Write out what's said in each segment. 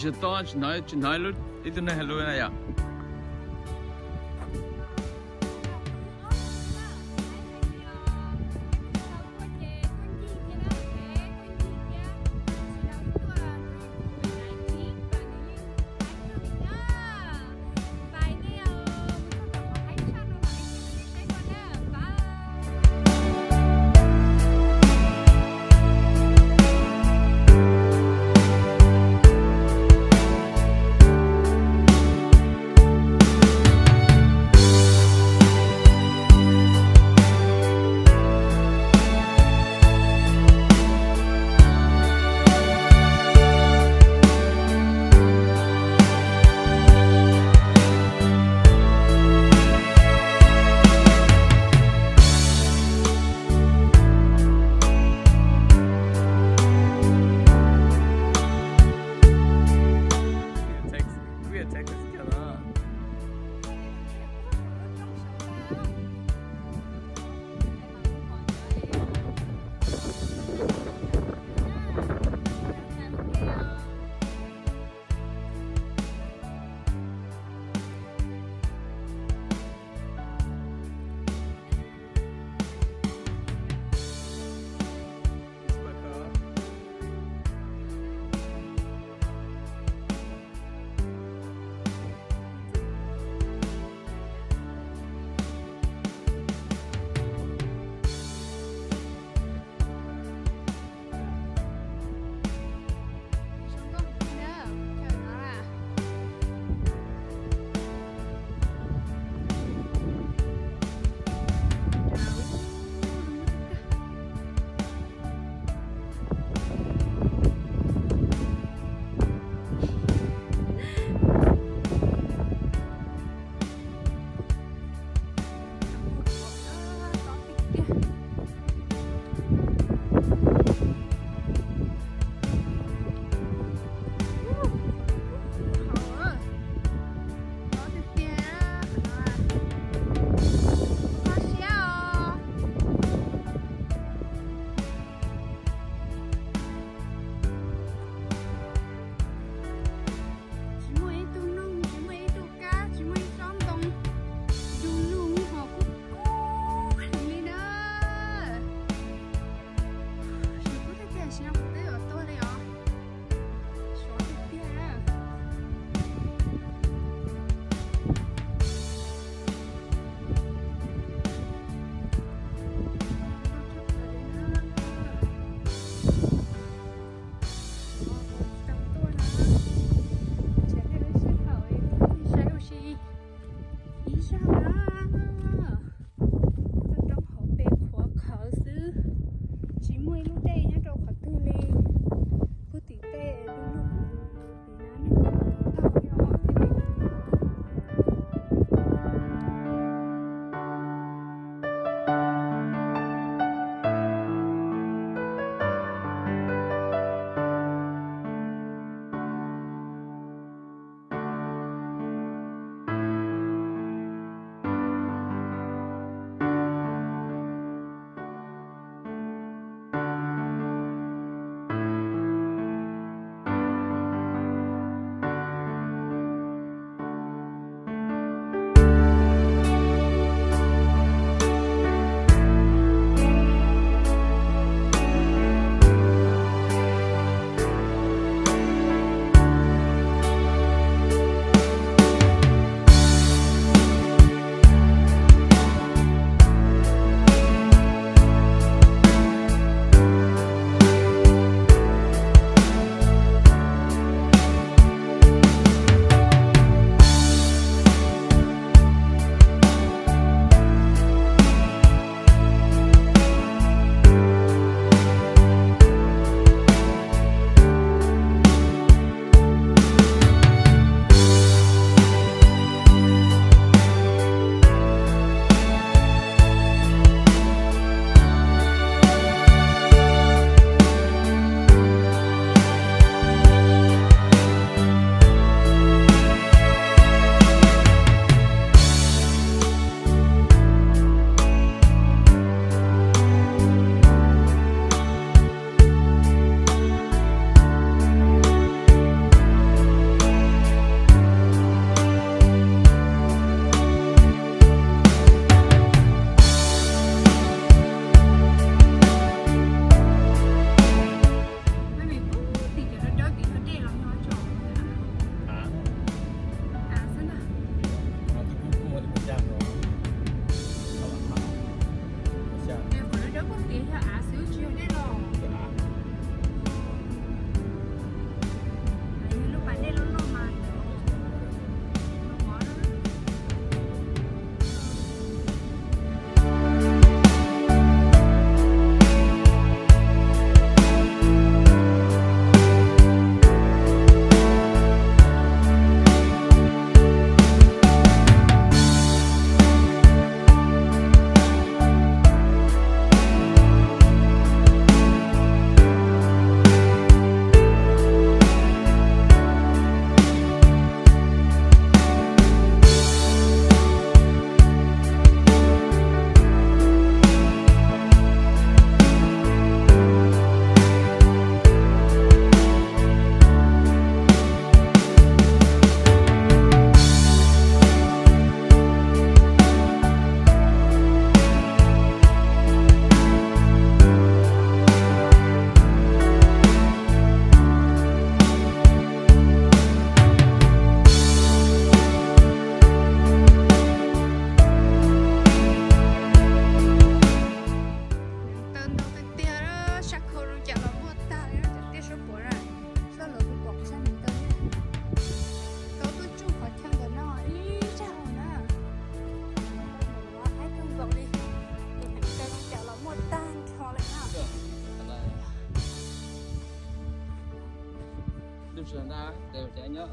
Tsis tau, tsis hnov, tsis hnov ib tug neeg hais lus na yom. Tsis muaj ib tug noog, tsis muaj ib tug kab, tsis muaj ib tsob ntoo, du lug ho kub kub heev li na. Tsis kub tiag tiag, tsis no kuv twb yuav tuag li os. Sov tiag tiag. Ib zaj na, toj roob hauv pes qhuav qhawv xwb, tsis muaj ib lub dej nyob rau qhov twg li. Puag tim tej du lug tim na, nej puas tau os. Tag nrho lawm na. Lub sij hawm ntawd ces nyob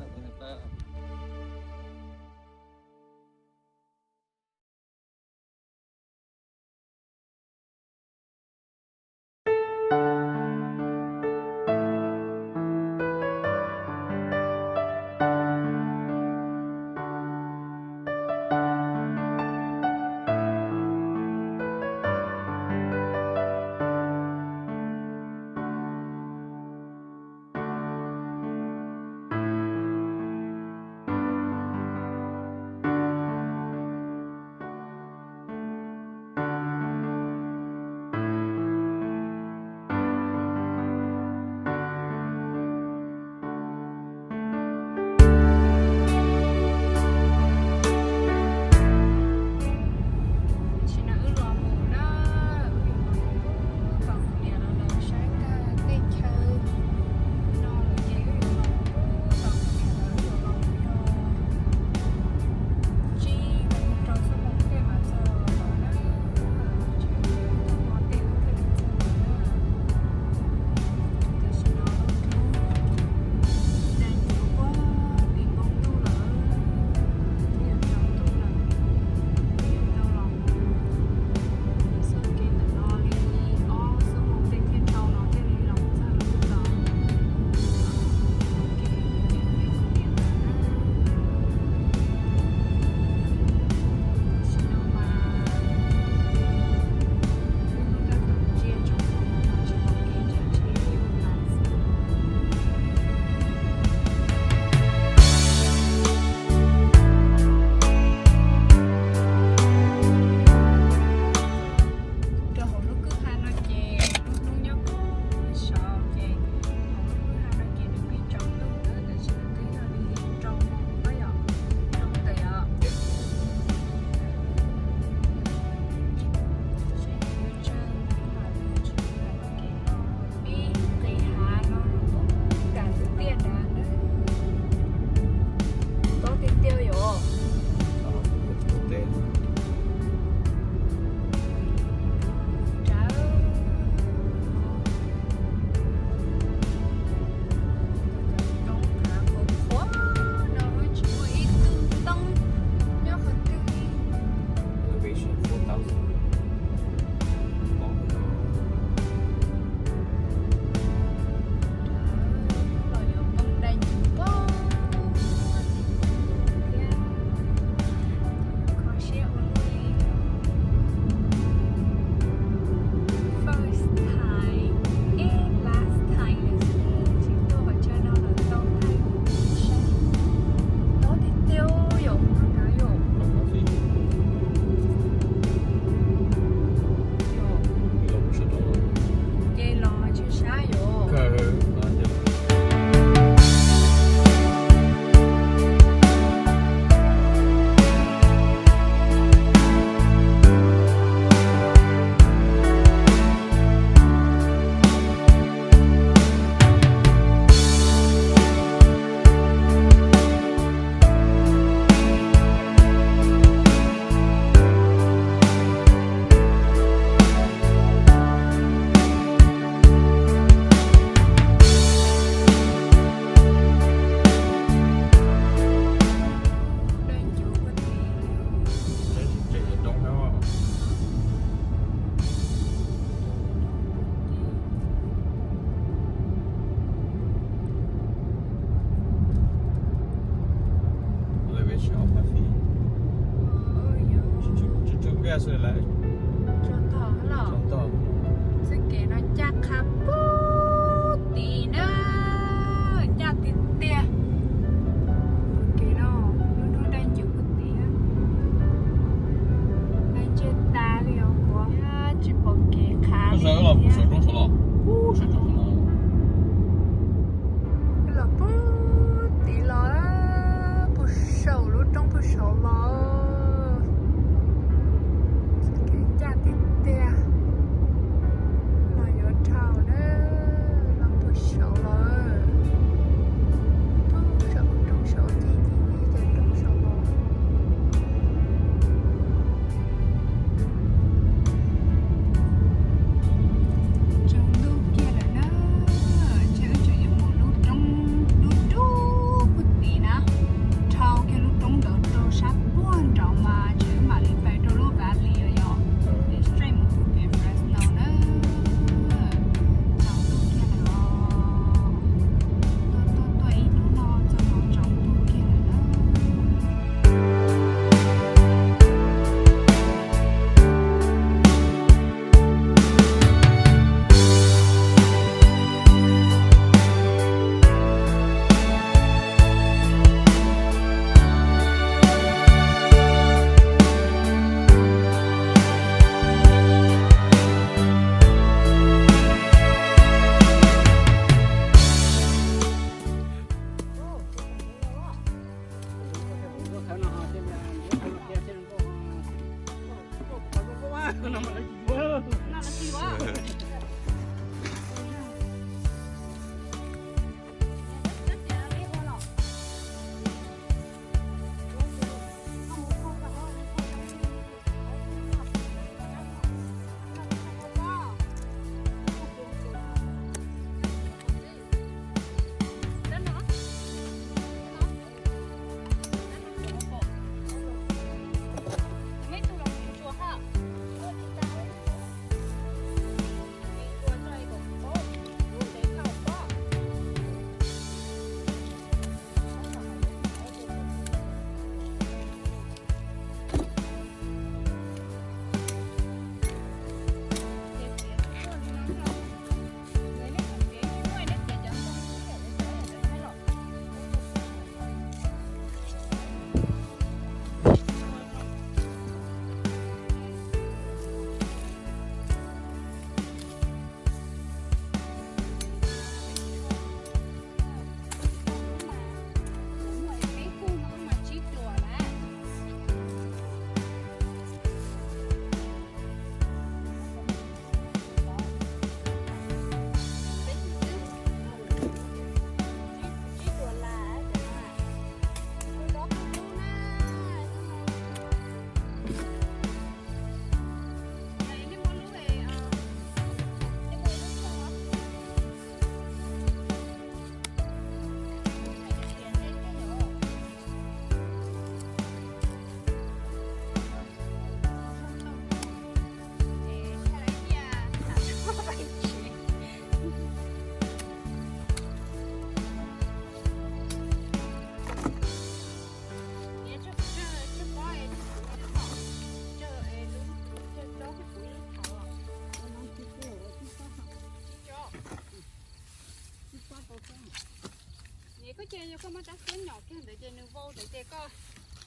Koj muab rab xwb nyom kiag ntawd ces nws vau ntawd ces koj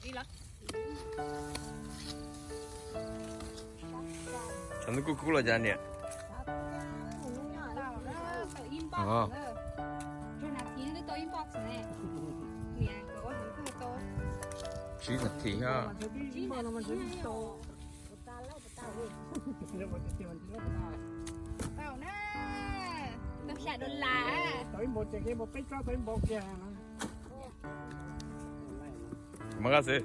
tiv lawm. Xav ntub kub kub los cas niam? Tau, tau inbox na. Tsib nas this twb tau inbox ne. Niam, koj ua heev kawg tau. Tsib nas this ha. Tsib nas this. Tau na. Tau xya dollar. Mas koj xwb.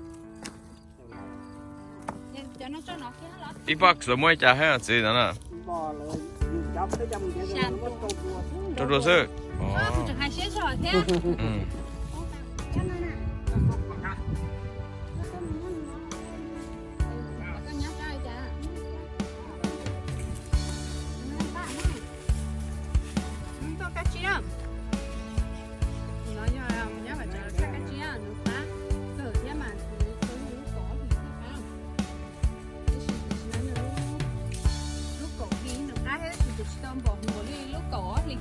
Ib pob los muaj ib cas thiab txiv no na. Rau rau xwb. Tseem hais siab zog thiab. Koj nyob kab li cas? Tau kab tsib na. No yog nyob vam tsav los tshaj kab tsib na, nws qab kawg thiab mas nws tau lub kaum ob hlis thiab qab. Tab sis tam sim no lub kaum hli nws qab thiab tab sis tus tsis tau npaum npaum li lub kaum ob hli.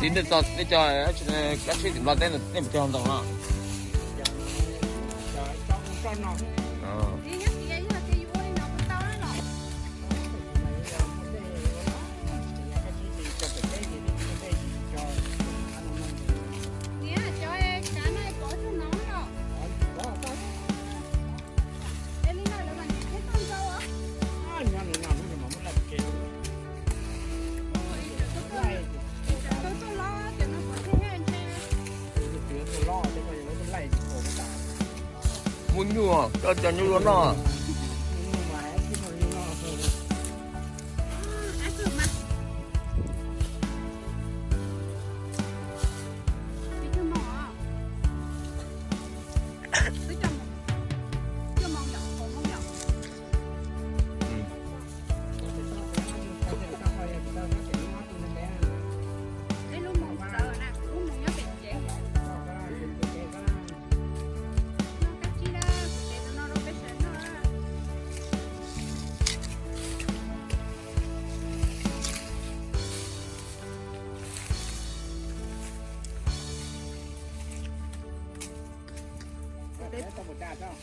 Txiv, nej cov kab tsib tim Nplog teb nej puas cog ntoo no? Muaj nyuj, koj cog nyuj luaj noj.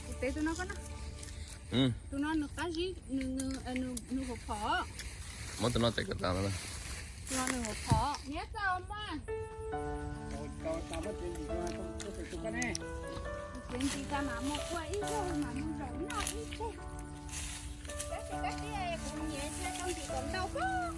Kuv tev tus no koj na. Tus no nws qab zib, nws, nws, nws, nws huam phom. Muab tus no tev kom tas no. Tus no nws huam phom. Niam txaus mas. Txiav ntsis tas mas mus ua ib zaug mas mus zaum noj ib teg. Tab sis kab tsib kuv nyiam cia tau ntsis kom ntau pob.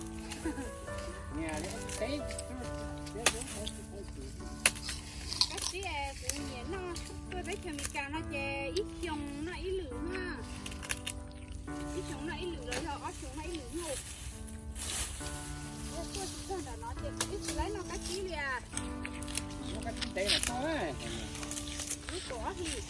Kab tsib kuv nyiam noj, tuaj teb chaws Amelikas no ces ib xyoos noj ib lwm na. Ib xyoos noj ib lwm los yog ob xyoos noj ib lwm na. Tuaj tsis txog ntawm no ces kuv twb tsis laib noj kab tsib li as. Lub kaum ob hlis.